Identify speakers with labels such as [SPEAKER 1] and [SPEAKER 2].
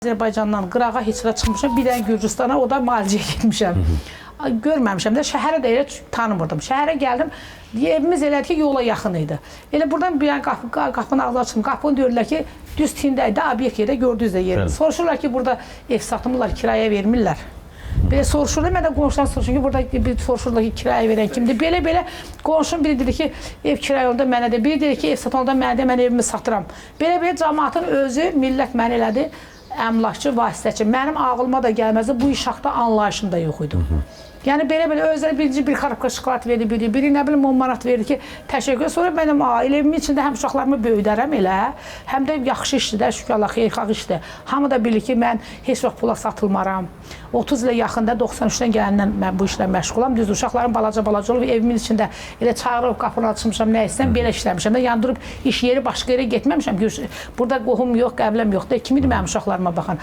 [SPEAKER 1] Azərbaycandan qırağa heç yerə çıxmışam, bir dənə Gürcüstana, o da müalicəyə getmişəm. Ay, görməmişəm də, şəhərə də elə tanımırdım. Şəhərə gəldim, evimiz elədi ki, yola yaxın idi. Elə buradan bir dənə qapının ağzına çıxdım. Qapını deyirlər ki, düz tində idi, obyekt yerdə gördünüz də yerini.
[SPEAKER 2] Bəli.
[SPEAKER 1] Soruşurlar ki, burada ev satmırlar, kirayə vermirlər. Belə soruşurlar, mən də qonşudan soruşuram ki, burada bir soruşurlar ki, kirayə verən kimdir? Belə-belə qonşum biri dedi ki, ev kirayə olanda mənə də, biri dedi ki, ev satan olanda mənə də, mən evimi satıram. Belə-belə cəmaatın özü, millət məni elədi, əmlakçı, vasitəçi. Mənim ağlıma da gəlməzdi, bu iş haqda anlayışım da yox idi. Yəni belə-belə özləri birinci bir karabka şokolad verdi, biri nə bilim 10 manat verdi ki, təşəkkür. Sonra mənim ailəmin içində həm uşaqlarımı böyüdərəm elə, həm də yaxşı işdir də, şükür Allah, xeyirxah işdir. Hamı da bilir ki, mən heç vaxt pula satılmaram. 30 ilə yaxında 93-dən gələndən mən bu işlə məşğulam. Düzdür, uşaqlarım balaca-balaca olub, evimin içində elə çağırıb qapını açmışam, nə istəyirəm, belə işləmişəm də. Yəni durub iş yeri başqa yerə getməmişəm. Burada qohum yox, qəbiləm yox da. Kim idi mənim uşaqlarıma baxan?